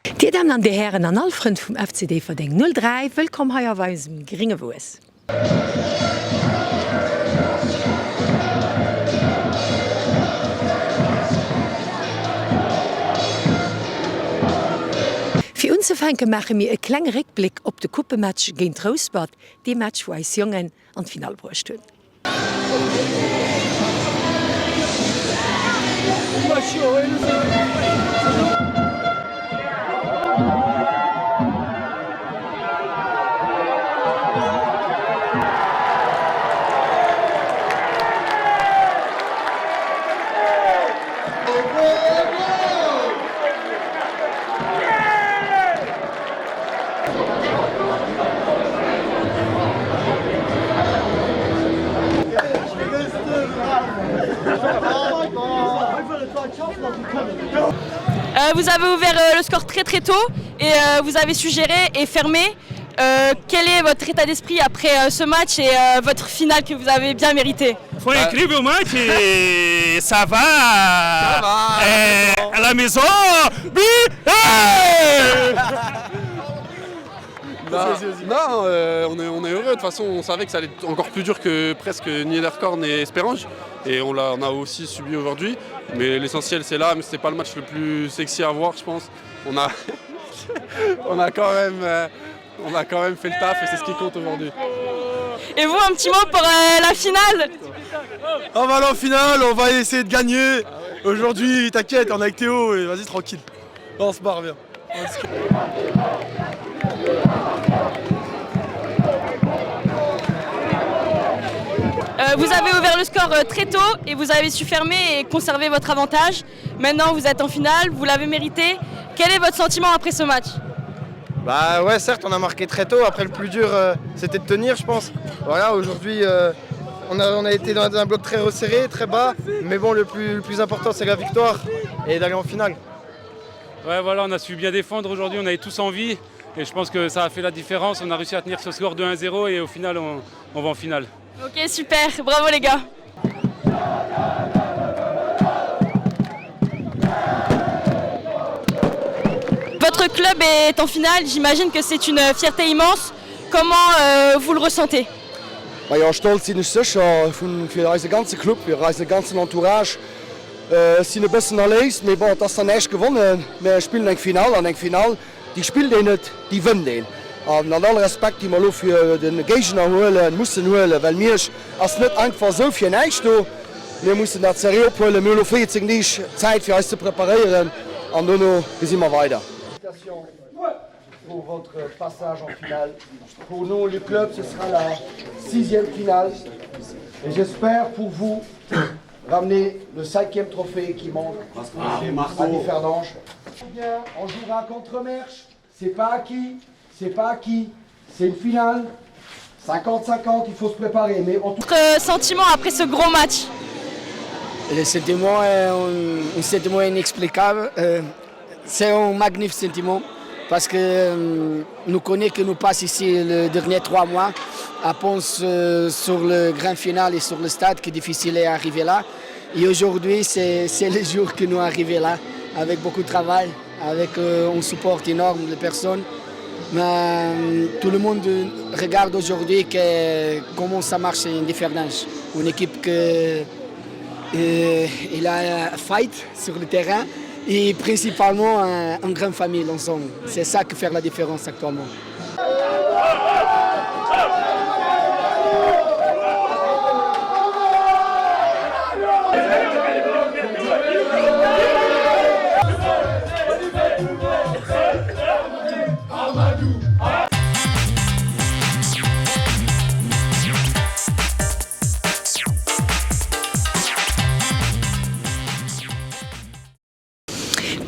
Dir Dammen an Dir Hären an all Frënn vum FC Déifferdeng 03, wëllkomm hei auf eisem gringe Wues. Fir unzefänke maache mir e klenge Réckbléck op de Coupematch géint Rouspert, dee Match wou eis Jongen an d'Finall bruecht hunn. Vous avez ouvert le score très très tôt et vous avez su gérer et fermer. Quel est votre état d'esprit après ce match et votre finale que vous avez bien méritée? Foi incrível o match, ça va, ça va à la maison, bi Non, non euh, on, est, on est heureux. De toute façon, on savait que ça allait être encore plus dur que presque Niederkorn et Espérange. Et on l'a on a aussi subi aujourd'hui. Mais l'essentiel, c'est là. Mais c'était pas le match le plus sexy à voir, je pense. On a, on a, quand, même, euh, on a quand même fait le taf et c'est ce qui compte aujourd'hui. Et vous, un petit mot pour euh, la finale On va aller en finale, on va essayer de gagner. Aujourd'hui, t'inquiète, on est avec Théo et vas-y tranquille. On se barre bien. Euh, vous avez ouvert le score euh, très tôt et vous avez su fermer et conserver votre avantage. Maintenant, vous êtes en finale, vous l'avez mérité. Quel est votre sentiment après ce match Bah ouais, certes, on a marqué très tôt. Après, le plus dur, euh, c'était de tenir, je pense. Voilà, aujourd'hui, euh, on, a, on a été dans un bloc très resserré, très bas. Mais bon, le plus, le plus important, c'est la victoire et d'aller en finale. Ouais, voilà, on a su bien défendre aujourd'hui, on avait tous envie. Et je pense que ça a fait la différence. On a réussi à tenir ce score de 1-0 et au final, on, on va en finale. Ok, super, bravo les gars. Votre club est en finale, j'imagine que c'est une fierté immense. Comment euh, vous le ressentez Majo stolz sinn ech sécher vun fir eise ganze Club, fir eise ganzen Entourage. Ech sinn e bëssen erléist, mee bon, et ass dann näischt gewonnen. Mä spillen eng Finall an eng Finall, déi spillt een net, déi wënnt een. An an all Respekt, déi mer elo fir de Géigner huelen, mussen huelen, well Miersch ass net einfach esou fir näischt do. Mir mussen dat seriö ophuelen. Mir hu elo 14 Deeg Zäit fir eis ze preparéieren an dono gesi mer weider. Pour votre passage en finale. Pour nous, le club, ce sera la sixième finale. Et j'espère pour vous ramener le cinquième trophée qui manque à Differdange. On jouera contre Mersch, c'est pas acquis, c'est pas acquis, c'est une finale. 50-50, il faut se préparer. Mais en tout... Votre sentiment après ce gros match Le sentiment est un, un sentiment inexplicable. Euh, c'est un magnifique sentiment parce que euh, nous connaissons que nous passons ici les derniers trois mois à penser euh, sur le grand final et sur le stade qui est difficile d'arriver là. Et aujourd'hui, c'est le jour que nous arrivons là avec beaucoup de travail, avec euh, un support énorme de personnes. Mais euh, tout le monde regarde aujourd'hui comment ça marche en Differdange. Une équipe que euh, il a fight sur le terrain et principalement un, une grande famille ensemble. C'est ça qui fait la différence actuellement.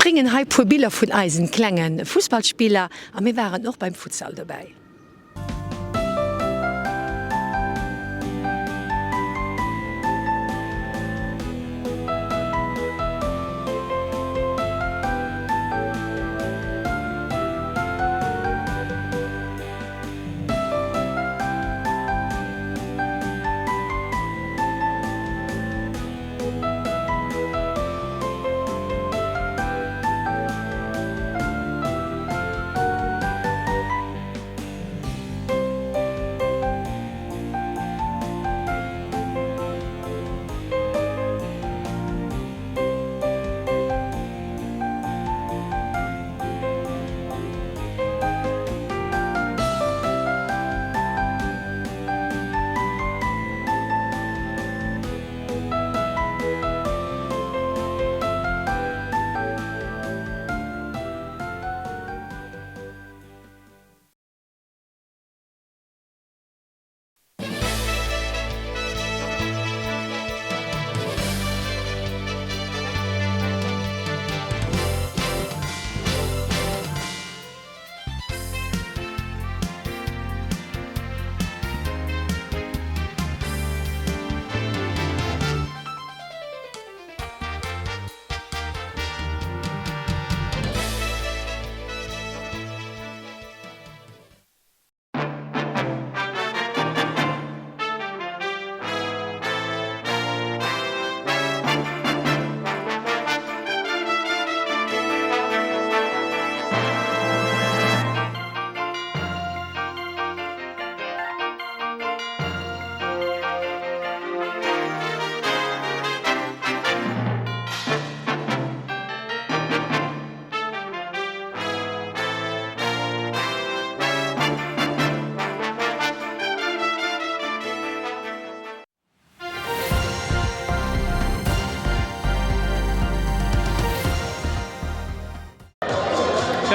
Bréngen hei puer Biller vun eisen klengen Fussballspiller a mir waren och beim Futsal dobäi.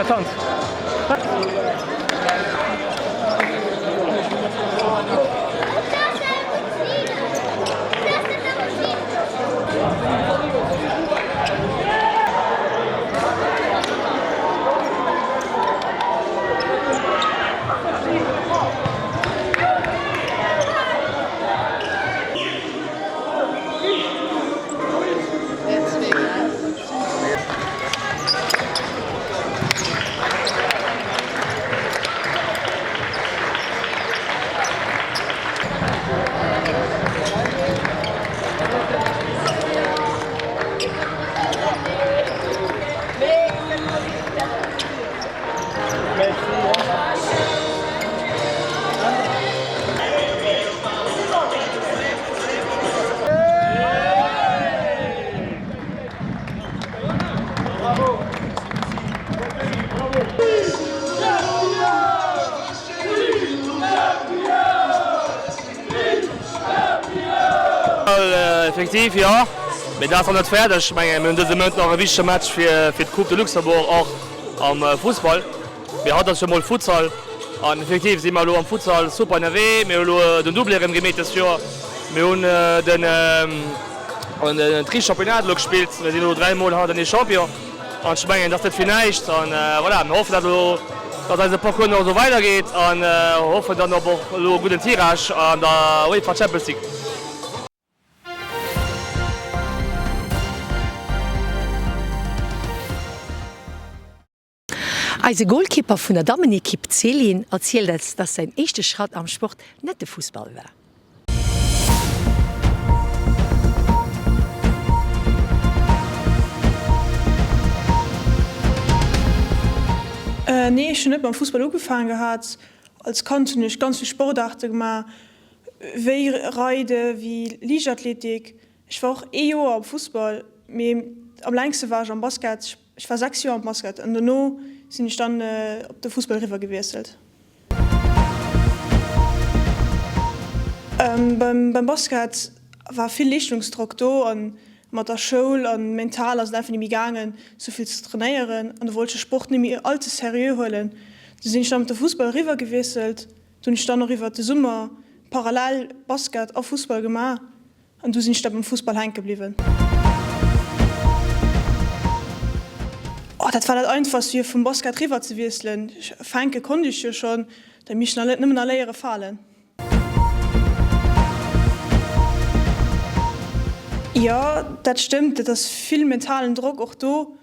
Éclatante. Effektiv jo, mee dat ass nach net fäerdeg. Ech mengen, mir hunn dëse Mount nach e wichtege Match fir d'Coupe de Luxembourg och am Fussball. Mee haut ass jo mol Futsal an effektiv si mer elo am Futsal super ënnerwee. Mir hu elo den Doublé erëm gemeet dëst Joer. Mir hunn den Tri-Championnat elo gespillt. Mir sinn elo 3 mol hannertenee Champion an ech mengen, dat ass net fir näischt. An voilà, mir hoffen, datt elo, datt eise Parcours nach esou weidergeet an hoffen dann op och elo e gudden Tirage an der UEFA Champions League. Eise Goalkeeper vun der Dammenekipp Céline erzielt eis, dass säin éischte Schratt am Sport net de Fussball war. Nee, ech hunn net mam Fussball ugefaangen gehat. Als Kand hunn ech ganz vill Sportaarte gemaach, wéi Reide, wéi Liichtathletik. Ech war och ee Joer am Fussball, mee am längste war ech am Basket. Ech war 6 Joer am Basket an dono sinn ech dann op de Fussball eriwwer gewiesselt. Beim Basket war vill Leeschtungsdrock do an mat der Schoul an mental ass et einfach net méi gaangen sou vill ze trainéieren an do wollt ech de Sport net méi all ze seriö huelen. Du sinn ech dann op de Fussball eriwwer gewiesselt. Do hunn ech dann och iwwert de Summer parallel Basket a Fussball gemaach. An du sinn ech da beim Fussball hänke bliwwen. Oh, dat war dat einfachst fir vum Basket riwwer ze wiesselen. Fänke konnt ech jo schonn, da misst ech nëmmen nach léiere falen. Jo, dat stëmmt, et ass vill mentalen Drock och do.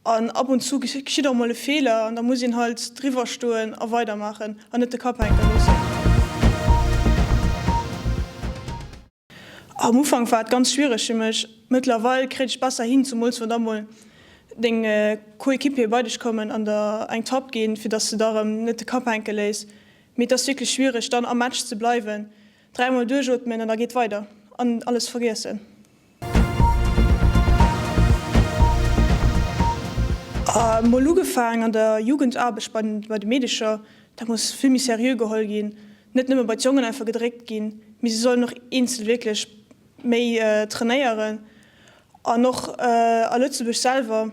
An ab und zu geschitt och mol e Feeler an da muss een halt driwwer stoen a weidermaachen an net de Kapp hänke loossen. Am Ufank war et ganz schwiereg fir mech, mëttlerweil kréit ech besser hin, zumools wann da mol deng Coéquipier bei dech kommen an der eng Tapp ginn, fir dass de da erëm net de Kapp hänke léiss. Mee et ass wierklech schwiereg dann am Match ze bleiwen, dräimol duerchootmen an da geet weider an alles vergiessen. Mol ugefaang an der Jugendaarbecht bei de Meedecher, dat muss vill méi seriö geholl ginn, net nëmme bei d'Jongen einfach gedréckt ginn, mee se sollen och eenzel wierklech méi trainéieren. An och a Lëtzebuerg selwer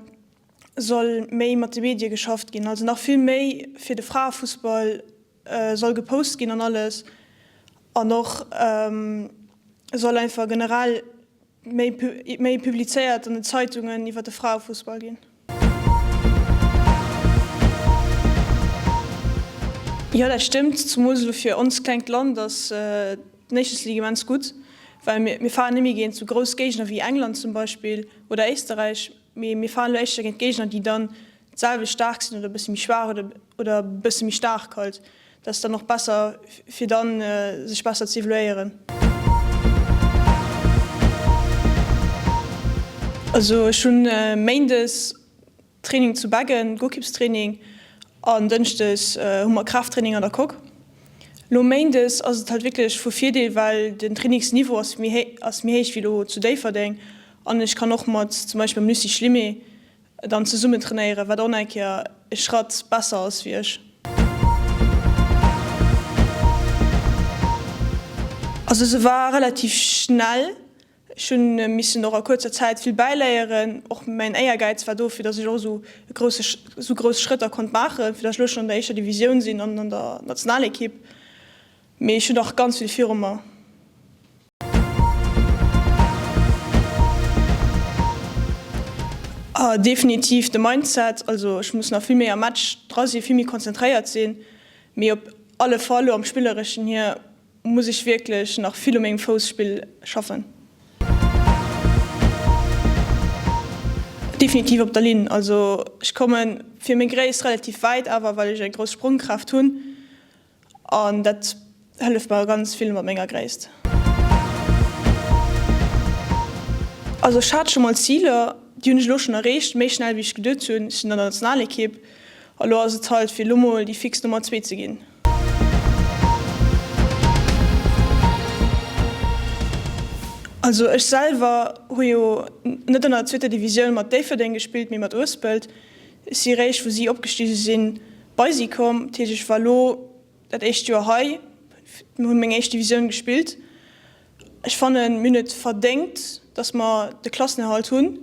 soll méi mat de Medie geschafft ginn, also nach vill méi fir de Fraefussball soll gepost ginn an alles an och soll einfach generell méi méi publizéiert an den Zeitungen iwwer de Fraefussball ginn. Jo dat stëmmt, zumools elo fir ons klengt Land ass d'Nations League immens gutt, well mir mir fahren net méi géint sou grouss Géigner wéi England zum Beispill oder Éisterräich, mee mir fahren elo éischter géint Géigner déi dann d'selwecht staark sinn oder e bësse méi schwaach oder oder e bësse méi staark halt. Dat ass dann och besser fir dann sech besser ze evaluéieren. Also ech hunn Méindes Training zu Beggen, Goalkeepstraining an Dënschdes hu mer Kraafttraining an der Coque. Lo Méindes ass et halt wierklech vu Virdeel well den Trainingsniveau ass méi ass méi héich wéi lo zu Déifferdeng an ech kann och mat zum Beispill mam Lucie Schlimé dann zesummen trainéieren, wat och nach eng Kéier e Schratt besser ass wéi ech. Also se war relativ schnell. Ech hunn missen och a kuerzer Zäit vill bäiléieren. Och mäin Éiergäiz war do, fir datt ech och esou e grousse, esou grouss Schrëtter konnt maachen, fir datt ech elo schonn an der éischter Divisioun sinn an an der Nationalekipp. Mee ech hunn nach ganz vill viru mer. Definitiv de Mindset. Also ech muss nach vill méi am Match dra sinn, vill méi konzentréiert sinn. Mee op alle Fall elo am Spillereschen hier muss ech wierklech nach vill u mengem Fousspill schaffen. Definitiv op der Linn. Also ech komme fir meng Gréisst relativ wäit, awer well ech eng grouss Sprongkraaft hunn an dat hëlleft mer ganz vill mat menger Gréisst. Also ech hat scho mol Ziler, déi hunn ech elo schonn erreecht, méi schnell wéi ech geduet hunn. Ech sinn an der Nationalekipp a lo ass et halt fir elo mol déi fix Nummer zwee ze ginn. Also ech selwer hu jo net an der zweeter Divisioun mat Déifferdeng gespillt, mee mat Uespelt. Ech si réischt wou si opgestige sinn bei si komm. Dat heescht ech war elo dat éischt Joer hei, hunn meng éischt Divisioun gespillt. Ech fannen, mir hunn et verdéngt, dass mer de Klassenerhalt hunn.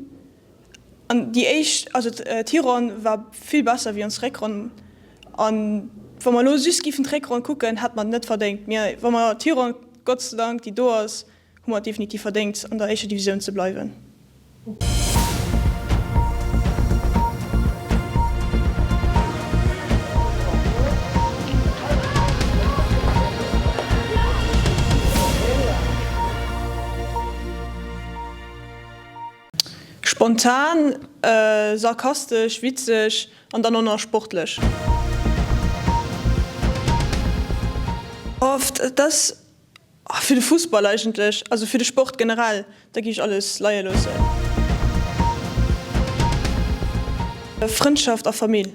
An déi éischt, also d'Hironn war vill besser wéi ons Réckronn. An wa mer elo just giffen d'Réckronn kucken, hätte mer et net verdéngt. Mee wa mer d'Hironn, Gott sei Dank, déi do ass, hu mer et definitiv verdéngt, an der éischter Divisioun ze bleiwen. Spontan, sarkastesch, witzeg an dann och nach sportlech. Oft, et ass fir de Fussball eigentlech, also fir de Sport generell, da gi ech alles leie loossen. Frëndschaft a Famill.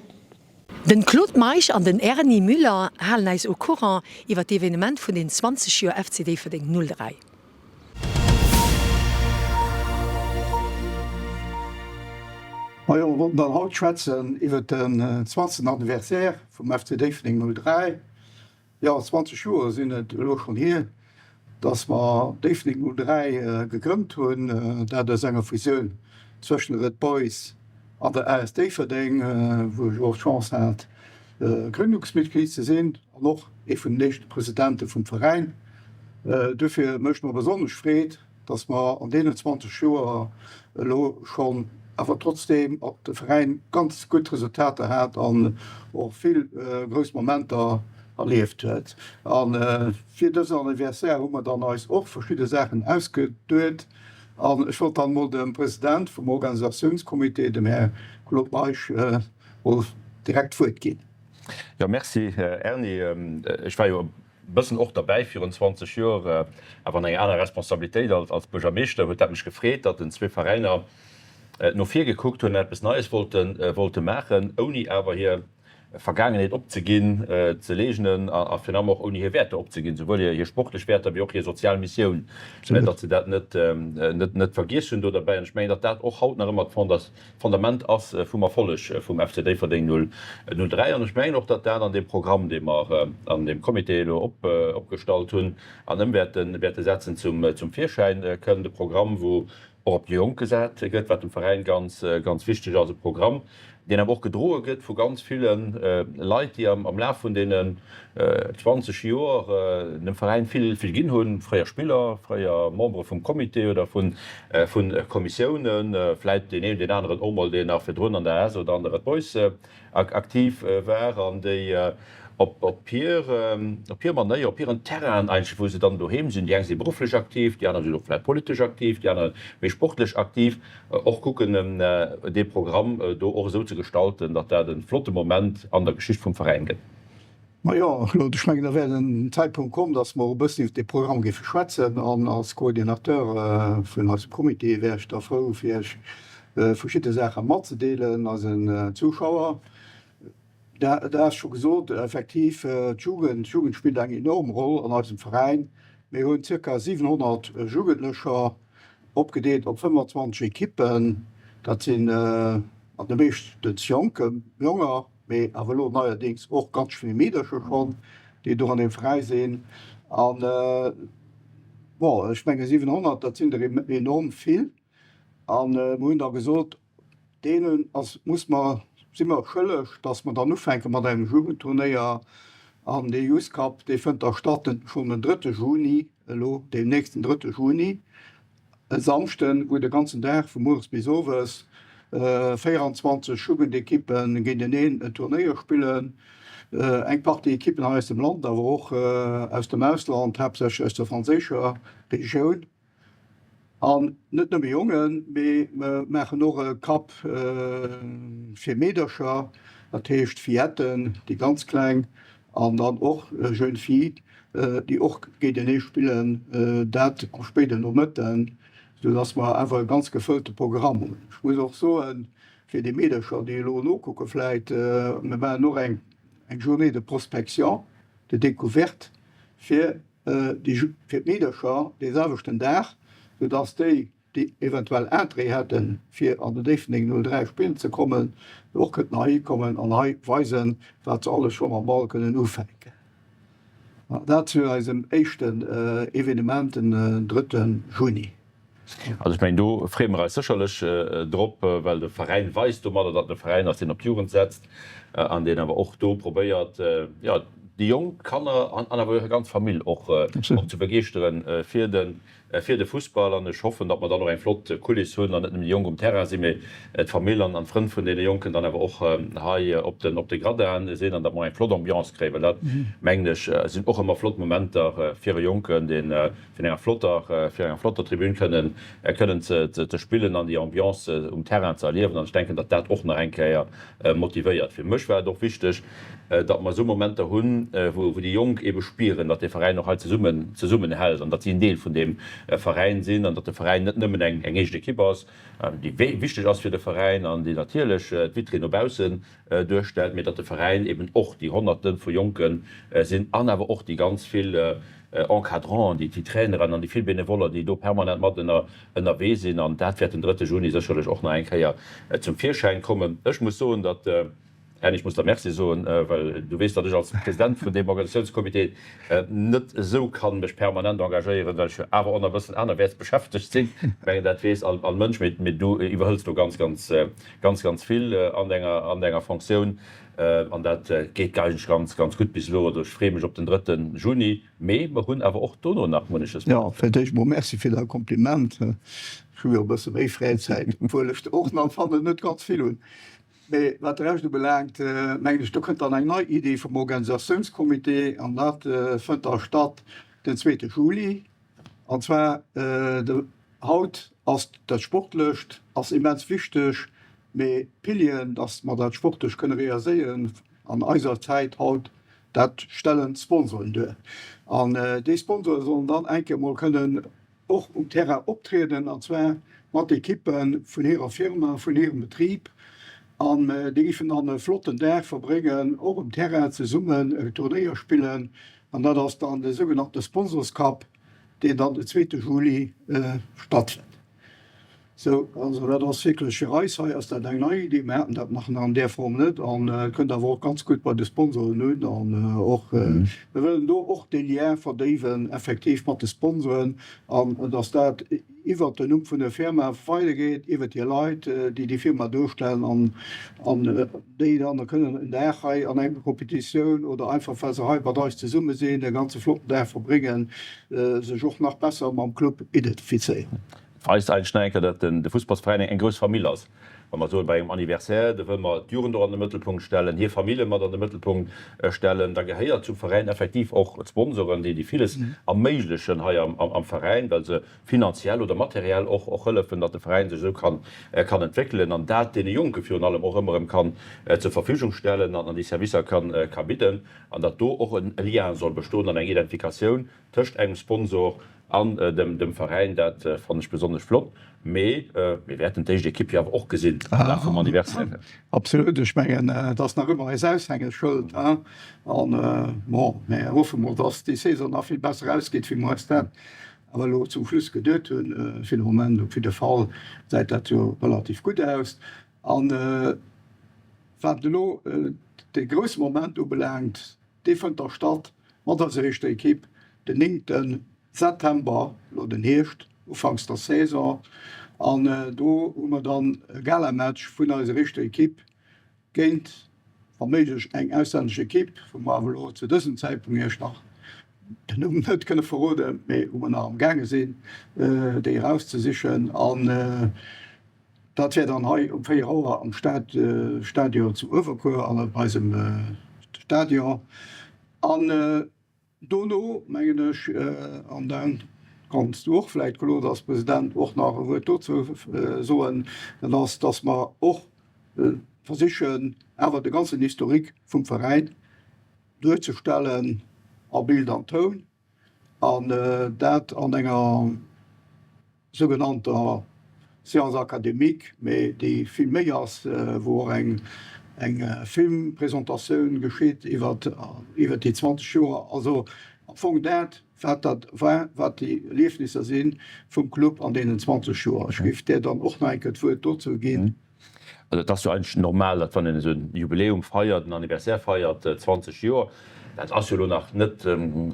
Den Claude Meisch an den Erny Müller halen äis au courant iwwer d'Evenement vun den 20 Joer FC Déifferdeng 03. Majo, mer wollten dann haut schwätzen iwwert den 20. Anniversaire vum FC Déifferdeng 03. Jo, 20 Joer sinn et elo schonn hier, dass mer Déifferdeng 03 gegrënnt hunn, dat aus enger Fusioun zwëschen de Red Boys an der AS Déifferdeng, wou ech och d'Chance hat, Gründungsmitglied ze sinn an och ee vun den éischte Presidente vum Veräin. Duerfir mécht mer besonnesch Freed, dass mer an deenen 20 Joer elo schonn awer trotzdeem de Veräin ganz gutt Resultater hat an och vill grouss Momenter erlieft huet. A fir dësen Anniversaire hu mer dann eis och verschidde Saachen ausgeduet. An ech wollt dann emol dem President vum Organisatiounscomité, dem Här Claude Meisch, mol direkt d'Wuert ginn. Jo, merci Erny. Ech war jo e bëssen och derbäi virun 20 Joer, awer an enger aner Responsabilitéit als Buergermeeschter, huet dat mech gefreet, datt den zwee Veräiner no vir gekuckt hunn an eppes Neies wollte maachen, ouni awer hir Vergaangenheet opzeginn, ze leegnen a virun allem och ouni hir Wäerter opzeginn, souwuel hir sportlech Wäerter wéi och hir sozial Missioun, datt se dat net vergiess hunn do derbäi. An ech mengen, datt dat och haut nach ëmmer d'Fondament ass vum Erfolleg vum FC Déifferdeng 03. An ech mengen och, datt dat an deem Programm, dee mer an deem Comité elo opgestallt hunn an ëm wäerte setzen, zum Virschäin kënnt. E Programm, wou och op déi Jonk gesat gëtt, wat dem Veräin ganz, ganz wichteg ass, e Programm, deen awer och gedroe gëtt vu ganz ville Leit, déi am Laf vun deenen 20 Joer dem Veräin vill, vill ginn hunn, fréier Spiller, fréier Membere vum Comité oder vu Kommissiounen, vläit deen een oder deen aneren och mol, deen nach virdrun an der AS oder an der Red Boys aktiv war an déi op hir op hir Manéier, op hiren Terrainen eigentlech, wou se dann doheem sinn, déi eng si berufflech aktiv, déi aner sinn och vläicht politesch aktiv, déi aner méi sportlech aktiv, och kucken dee Programm do och esou ze gestalten, datt dat e flotte Moment an der Geschicht vum Veräin gëtt. Majo, Claude, ech mengen, da wär den Zäitpunkt komm, datt mer och e bëssen iwwer dee Programm géife schwätzen. An als Coordinateur vun eisem Comité wär ech da frou, fir Iech verschidde Saache matzedeelen eisen Zuschauer. Dat ass scho gesot, effektiv, d'Jugend, d'Jugend spillt eng enorm Roll an eisem Veräin. Mir hunn zirka 700 Jugendlecher, opgedeelt op 25 Ekippen. Dat sinn an de meeschtens Jonke, Jonger, mee awer elo neierdéngs och ganz vill Meedercher schonn, déi do an deem Veräi sinn. An. Bon, ech menge 700, dat sinn der enorm vill. A mer hunn da gesot, deenen ass, muss mer, si mer schëlleg, datt mer dann ufänke mat engem Jugendturnéier. An dee Youth Cup, dee fënnt da statt den, schonn den drëtte Juni, elo deemnächst den drëtte Juni. E Samschden, wou de ganzen Dag vu mueres bis owes 24 Jugendekippe géinteneen en Turnéier spillen. Eng Partie Ekippen hei aus dem Land, awer och aus dem Ausland, haaptsächlech aus der franséischer Regioun. An net nëmme Jongen, mee mer maachen och e Cup fir Meedercher, dat heescht Filletten, déi ganz kleng, an dann och Jeunes Filles, déi och géintenee spillen, dat am spéiden Nomëtten, sou dass mer awer e ganz gefëllte Programm hunn. Ech muss och soen, fir déi Meedercher, déi elo nokucke vläit, mir maachen och eng Journée de prospection, de découverte fir déi, fir d'Meedercher dee selwechten Dag, sou dass déi, déi eventuell Interêt hätten, fir an den Déifferdeng 03 spillen ze kommen, och kënnten heihi kommen an hei weisen, wat se alles scho mam Ball kënnen ufänken. Dat zu eisem éischten Evenement den drëtte Juni. Also ech mengen, do freeë mer eis sécherlech drop, well de Veräin weist domadder, datt en e Veräin ass, deen op d'Jugend setzt an deen awer och do probéiert, jo, déi jonk Kanner an awer hir ganz Famill och ze begeeschteren fir de fir de Fussball an ech hoffen, datt mer dann och eng flott Kuliss hunn an net nëmmen déi Jonk um Terrain sinn, mee d'Famill an d'Frënn vun deene Jonken dann awer och hei op den op de Gradaen sinn an datt mer eng flott Ambiance kréien, well dat, mengen ech, sinn och ëmmer flott Momenter fir e Jonken, deen virun enger flotter virun enger flotter Tribün kënnen kënnen ze ze spillen an déi Ambiance um Terrain ze erliewen an ech denken, datt dat och nach eng Kéier motivéiert. Fir mech war et och wichteg, datt mer esou Momenter hunn, wou déi Jonk eebe spieren, datt dee Veräin och hei zesummen zesummenhält an datt si en Deel vun deem Veräin sinn an datt de Veräin net nëmmen eng eng éischt Ekipp ass, déi wichteg ass fir de Veräin an déi natierlech d'Vitrinn no baussen duerstellt, mee datt de Veräin eeben och déi Honnerte vu Jonke sinn an awer och déi ganz vill Encadranten, déi Traineren an déi vill Benevoller, déi do permanent mat ënnerwee sinn. An dat wäert den drëtte Juni sécherlech och nach eng Kéier zum Virschäin kommen. Ech muss soen, datt, Erny, ech muss der Merci soen, well du weess, datt ech als President vun deem Organisatiounscomité net esou kann mech permanent engagéieren, well ech jo awer och nach e bëssen anerwäerts beschäftegt sinn. Ech mengen, dat weess all Mënsch. Mee du iwwerhëls do ganz, ganz, ganz, ganz vill an denger, an denger Fonctioun. An dat geet eigentlech ganz, ganz gutt bis elo. Also ech freeë mech op den drëtte Juni. Mee mer hunn awer och dono nach munneches. Jo, fir d'éischt mol Merci fir däi Kompliment. Ech hu jo e bësse méi Fräizäit, obwuel ech der och nach fannen net ganz vill hunn. Mee wat de Rescht ubelaangt, mengen ech, do kënnt dann eng nei Iddi vum Organisatiounscomité an dat fënnt da statt den zweete Juli. An zwar de haut ass dat Sportlecht ass immens wichteg, mee d'Pilieren, datt mer dat sportlech kënne realiséieren an eiser Zäit haut, dat stellen d'Sponsoren duer. An déi Sponsore sollen dann eng Kéier mol kënnen och um Terrain optrieden, an zwar mat Ekippe vun hirer Firma, vun hirem Betrib. An déi géifen dann e flotten Dag verbréngen, och um Terrain zesummen e Turnéier spillen. An dat ass dann de sougenannte Sponsors Cup, deen dann den zweete Juli stattfënnt. Sou, also dat ass wierklech fir eis hei ass dat eng nei Iddi. Mir haten dat nach an där Form net an et kënnt awer och ganz gutt bei de Sponsoren un. An och mir wëllen do och dee Lien verdéiwen effektiv mat de Sponsoren an dass dat iwwert den Numm vun der Firma weidergeet, iwwert déi Leit, déi déi Firma duerstellen an an déi dann kënnen en Dag hei an enger Competitioun oder einfach well se hei mat eis zesumme sinn, e ganze flotten Dag verbréngen, sech och nach besser mam Club identifizéieren. Et weist eigentlech nach eng Kéier, datt de Fussballsveräin eng grouss Famill ass. Wa mer soen, bei engem Anniversaire, do wëlle mer d'Jugend och an de Mëttelpunkt stellen, hir Famille mat an de Mëttelpunkt stellen, da gehéiert zum Veräin effektiv och d'Sponsoren, déi déi villes erméiglechen hei am Veräin, well se finanziell oder materiell och och hëllefen, datt de Veräin sech esou kann kann entwéckelen an dat deene Jonke virun allem och ëmmer erëm kann zur Verfügung stellen an déi Servicer kann ka bidden an datt do och e Lien soll bestoen an eng Identifikatioun tëscht engem Sponsor an dem dem Veräin. Dat fannen ech besonnesch flott. Mee mir wäerten d'éischt Ekipp jo awer och gesinn am Laf vum Anniversaire. Absolut, ech mengen et ass nach ëmmer eis Aushängeschëld. An bon, mir hoffe mol, datt déi Saison nach vill besser ausgeet, wéi mer eis dat awer elo zum Schluss geduet hunn. Fir de Moment op jidde Fall gesäit dat jo relativ gutt aus. An wat elo dee grousse Moment ubelaangt, dee fënnt da statt mat eiser éischter Ekipp den néngten. September, elo den Hierscht, ufanks der Saison, an do hu mer dann e Galamatch vun eiser éischter Ekipp géint wa méiglech eng auslännesch Ekipp, wou mer awer elo zu dësem Zäitpunkt Iech nach den Numm net kënne verroden, mee wou mer nach am gaange sinn, déi erauszesichen. An dat wär dann hei um 4 Auer am Stadion zu Uewerkuer an op eisem Stadion. An Dono, mengen ech, an da kanns du och vläicht, Claude, als President och nach e Wuert dozou soen, dat ass, dass mer och versichen, awer de ganzen Historique vum Veräin duerzestellen a Bild an Toun, an dat an enger sougenannter Séance académique, mee déi vill méi ass, wou och eng eng Filmpresentatioun geschitt iwwer iwwer déi 20 Joer. Also am Fong dat, wat dat war, wat déi Erliefnisser si vum Club an deenen 20 Joer. Ech géif där dann och nach eng Kéier d'Wuert dozou ginn. Also et ass jo eigentlech normal, datt wann een esou en Jubiläum feiert, en Anniversaire feiert, 20 Joer, dat ass jo elo nach net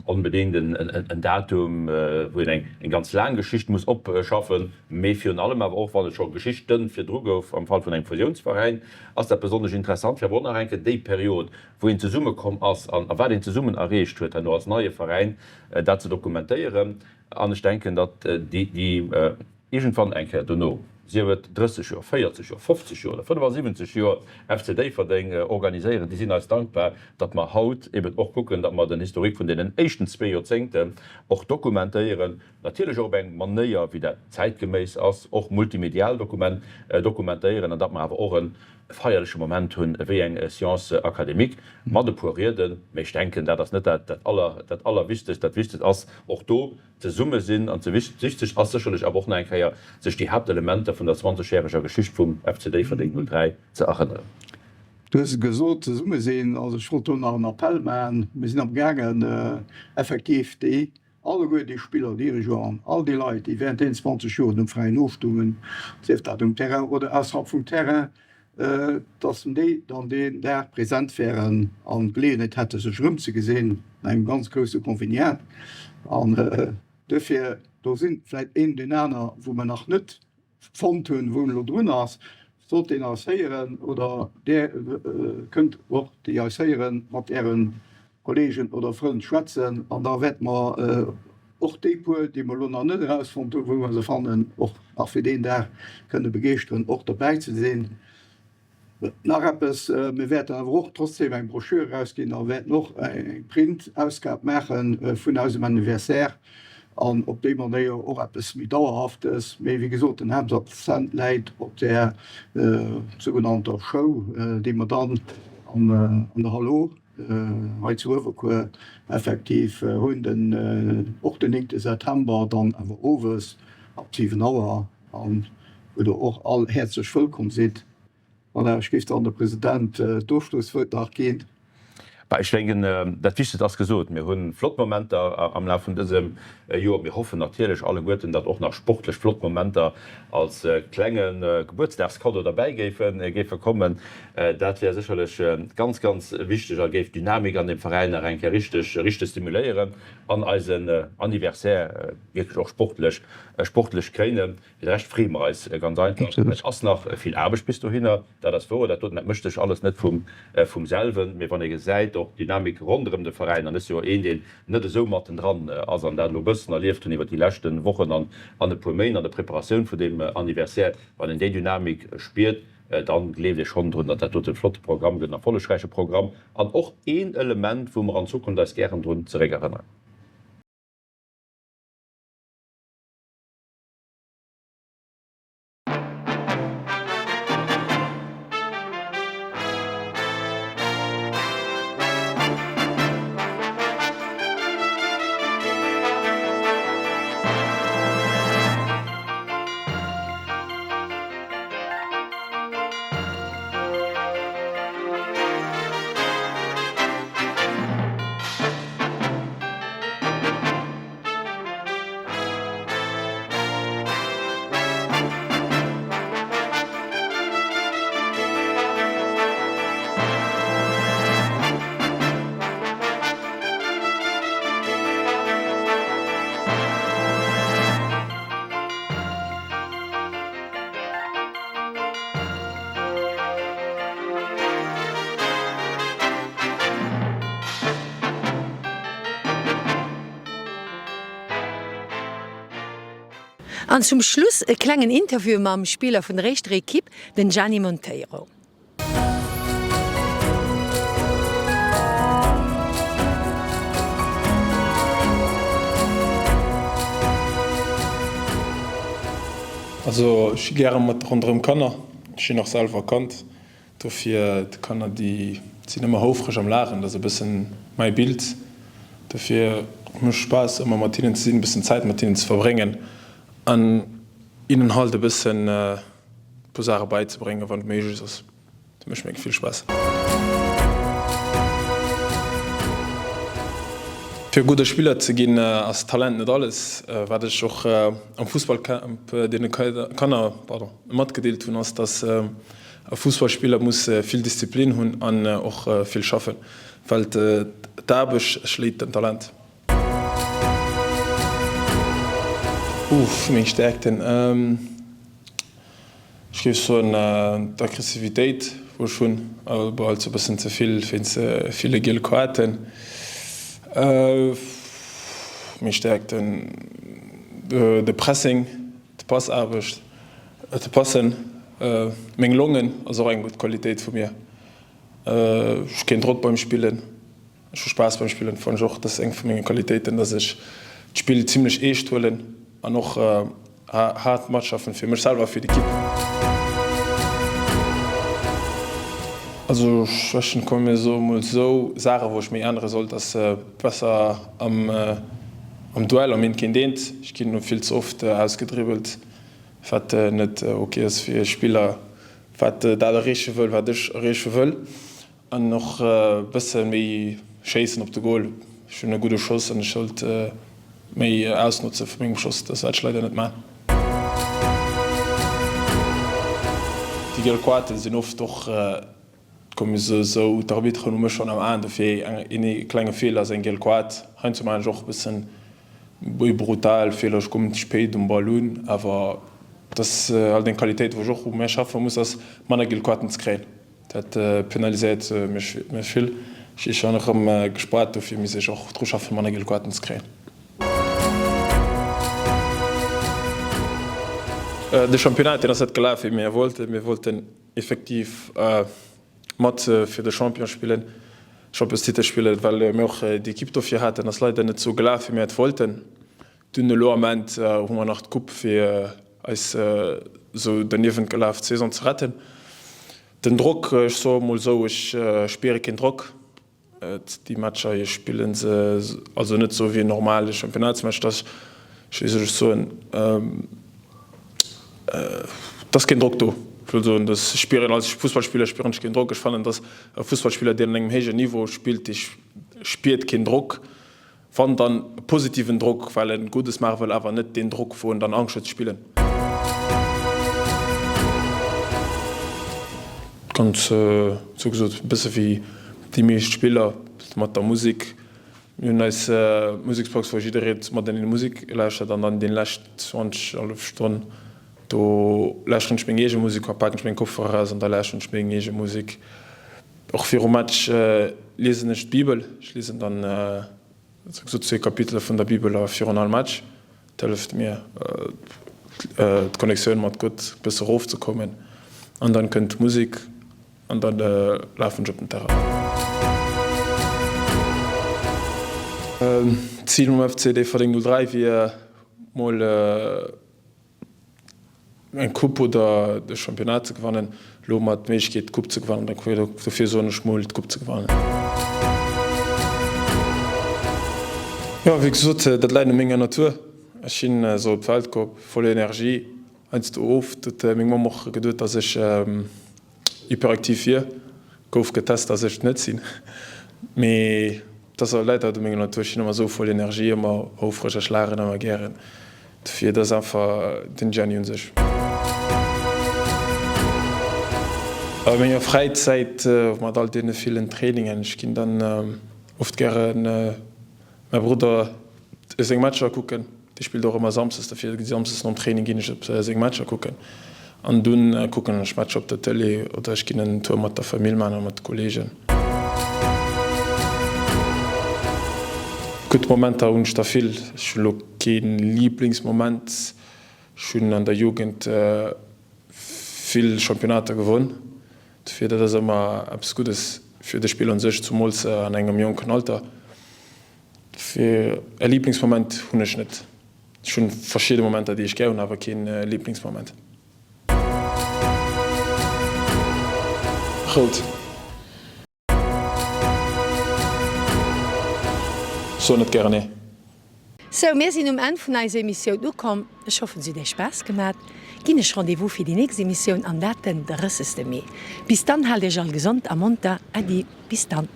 onbedéngt en Datum, wou een eng ganz laang Geschicht muss opschaffen, mee virun allem awer och, wann et scho Geschichte virdru gouf, am Fall vun engem Fusiounsveräin, ass dat besonnesch interessant, fir awer och nach eng Kéier déi Period, wou een zesummekomm ass an wat een zesummen erreecht huet herno als neie Veräin, dat ze dokumentéieren. An ech denken, datt déi. Iergendwann eng Kéier dono, sief et 30 Joer, 40 Joer, 50 Joer oder 75 Joer FC Déifferdeng organiséieren, déi sinn eis dankbar, datt mer haut eben och kucken, datt mer den Historique vun deenen éischten zwee Joerzéngten och dokumentéieren, natierlech och op eng Manéier, wéi dat zäitgeméiss ass, och multimedial dokumentéieren an datt mer awer och e feierleche Moment hunn, wéi eng Science académique mat e puer Rieden. Mä ech denken, dat ass net dat Allerwichtegst. Dat Wichtegst ass och do, Zesumme sinn an ze wichteg ass sécherlech awer och nach eng Kéier, sech déi Haaptelementer vun der 20 järeger Geschicht vum FC Déifferdeng 03 ze erënneren. Du hues et gesot, zesumme sinn. Also ech wollt do nach en Appell maachen. Mir sinn am gaangen effektiv déi alleguer déi Spiller, Dirigeanten, all déi Leit, déi während deenen 20 Joren um Veräin ofstungen, sief dat um Terrain oder ausserhalb vum Terrain, dass déi dann deen Dag present wären an d'Geleeënheet hätte sech erëmzegesinn an engem ganz grousse Conveniat. An duerfir, do si vläicht een, deen aner, wou mer nach net fonnt hunn, wou en elo drun ass, sollt deen eis héieren oder Där kënnt och, déi eis héieren, mat Äre Kollegen oder Frënn schwätzen an da wäerte mer och déi puer, déi mer elo nach net erausfonnt hunn, wou mer se fannen, och nach fir deen Dag kënne begeeschteren, och dobäi ze sinn. Nach eppes, Mir wäerten awer och trotzdeem eng Broschür erausginn a wäerten och eng Print-Ausgab maache vun eisem Anniversaire an op déi Manéier och eppes méi Dauerhaftes. Mee wéi gesot, den Haaptakzent läit op där sougenannter Show, déi mer dann an der Hallo Hei zu Uewerkuer effektiv hunn den och den 9 September dann awer owes ab 7 Auer an wou der och all häerzlech wëllkomm sidd. Voilà, ech géif dann de President d'Ofschlosswuert nach ginn. Bah, ech denken, dat Wichtegst ass gesot. Mir hu flott Momenter am Laf vun dësem Joer. Mir hoffen natierlech alleguerten, datt och nach sportlech flott Momenter als klenge Gebuertsdagskaddo derbäi géife kommen. Dat wär sécherlech ganz, ganz wichteg a géif d'Dynamik an deem Veräin nach eng Kéier richteg, richteg stimuléieren an eisen Anniversaire wierklech och sportlech, sportlech kréinen. Fir de Rescht freeë mer eis ganz einfach. Et ass nach vill Aarbecht bis dohinner, dat ass wouer. Dat doten, dat mécht sech alles net vum, vum selwen. Mee wann ee gesäit, och d'Dynamik ronderëm de Veräin, an ech si jo een, deen net esou mattendran ass an dat elo e bëssen erlieft hunn iwwer déi leschte Wochen an, an e puer Méint an der Preparatioun vun deem Anniversaire, wann een déi Dynamik spiert, dann gleeft ee schonn drun, datt dat dote e flotte Programm gëtt, en erfollegräiche Programm an och een Element, wou mer an Zukunft eis gären drun zeréckerënneren. An zum Schluss e klengen Interview mam Spiller vun der éischter Equipe, den Gianni Monteiro. Also ech si gäre mat ronderëm Kanner. Ech sinn och selwer Kand, dofir d'Kanner déi sinn ëmmer houfreg am Laachen, dat ass e bëssen mäi Bild. Dofir mécht Spaass ëmmer mat hinnen ze sinn, e bëssen Zäit mat hinnen ze verbréngen an hinnen halt e bëssen puer Saache bäizebréngen, wann et méiglech ass. Dat mécht mir vill Spaass. Fir e gudde Spiller ze ginn, ass Talent net alles. Wat ech och am Fussballcamp deene Kanner matgedeelt hunn, ass, dass e Fussballspiller muss vill Disziplin hunn an och vill schaffen, well d'Aarbecht schléit den Talent. Uff, meng Stäerkten? Ech géif soen d'Aggressivitéit wou ech hunn, awer alt sou bëssen ze vill wéinst ville giele Koarten. Meng Stäerkten, de Pressing, d'Passaarbecht, de Passen, meng Longen ass och eng gutt Qualitéit vu mir. Ech hu keen Drock beim Spillen. Ech hu Spaass beim Spillen, fannen ech och. Dat ass eng vu menge Qualitéiten, dass ech d'Spill zimlech eescht huelen an och haart matschaffen, fir mech selwer a fir d'Ekipp. Also Schwächen, komme mir soe mol esou, Saache wou ech méi ännere sollt, ass besser am Duell, am Eent géint Eent. Ech ginn vill ze oft ausgedribbelt, wat net ok ass fir e Spiller, wat dat erreeche wëll, wat ech erreeche wëll. An och e bësse méi schéissen op de Goal. Ech hunn e gudde Schoss an ech sollt méi ausnotze vu mengem Schoss, dat wat ech leider net man. Déi giel Koarten sinn oft och komm esou, d'Arbitteren hu mech schonn am Aen, dofir een klenge Feeler ass eng giel Koart. Heiansdo man ech och e bëssen méi brutal Feeler, ech kommen ze spéit um Ball un, awer dat ass halt eng Qualitéit wou ech och u mär schaffe muss, ass manner giel Koarten ze kréien. Dat penaliséiert mech vill. Ech si schonn erëm gespaart, dofir misst ech och dru schaffen, manner giel Koarten ze kréien. De Championnat, deen ass net gelaf, wéi mir wollten. Mir wollten effektiv mat fir de Champion spillen, Championstitel spillen, well mir och déi Ekipp dofir haten. Ass leider net esou gelaf, wéi mir et wollten. Dunn elo am End hu mer nach d'Coupe fir eis esou derniewent gelaf d'Saison ze retten. Den Drock, ech soe mol esou, ech spiere keen Drock. Déi Matcher, ech spille se also net esou wéi en normale Championnatsmatch. Dass, wéi soll ech soen, et ass keen Drock do. Ech wëll soen, dass ech spieren als Fussballspiller spieren ech keen Drock. Ech fannen, dass e Fussballspiller, deen an engem héijen Niveau spillt, dee spiert keen Drock. Wann dann e positiven Drock, well en Guddes maache wëll, awer net deen Drock wou en dann Angscht huet ze spillen. Ganz sou gesot e bësse wéi déi meescht Spiller mat der Musek. Mir hunn eis Museksbox wou jidderee mateneen Musek lauschtert an dann déi lescht 20 hallef Stonn do lauschteren ech meng eege Musek, paken ech meng Kopfhörer eraus an da lauschteren ech meng eege Musek. Och virum Match liesen ech d'Bibel. Ech liesen dann sou zwee Kapitele vun der Bibel virun all Match. Dat hëlleft mir, d'Connectioun mat Gott e bësse erofzekommen. An dann kënnt d'Musek an da lafen ech op den Terrain. D'Zil mam FC Déifferdeng 03 wier mol eng Coupe oder de Championnat ze gewannen, elo hu mer d'Méiglechkeet d'Coupe ze gewannen, donc dofir soen ech mol d'Coupe ze gewannen. Jo, wéi gesot, dat läit u menger Natur. Ech sinn esou op d'Welt komm, voller Energie, heiansdo oft huet meng Mamm och geduet, datt ech Hyperaktiv wier, gouf getest, dass ech et net sinn. Mee et ass läit halt u menger Natur, ech sinn ëmmer esou voll Energie, ëmmer houfreg, ech laachen ëmmer gären. Dofir, et ass einfach den Gianni un sech. A menger Fräizäit, mat all deene villen Trainingen, ech ginn dann oft gären mäi Brudder seng Matcher kucken. Dee spillt och ëmmer Samsdes, dofir Samsdes nom Training ginn ech op seng Matcher kucken an dunn kucken ech Matcher op der Tëlee oder ech ginn en Tour mat der Famill maachen oder mat de Kolleegen. Gutt Momenter hunn ech der vill. Ech hunn elo kee Liblingsmoment. Ech hunn an der Jugend vill Championnater gewonn, dofir dat ass ëmmer eppes Guddes fir de Spiller un sech, zumools an engem jonken Alter. Dofir e Liblingsmoment hunn ech net. Ech hunn verschidde Momenter déi ech gär hunn, awer keen Liblingsmoment. Rout. Soen net gären nee. Sou, mir sinn um Enn vun eiser Emissioun ukomm. Ech hoffen se huet iech Spaass gemat. Ginn ech Rendez-vous fir déi nächst Emissioun an dat den 30 Mee. Bis dann, haalt iech all gesond a monter. Äddi, bis dann.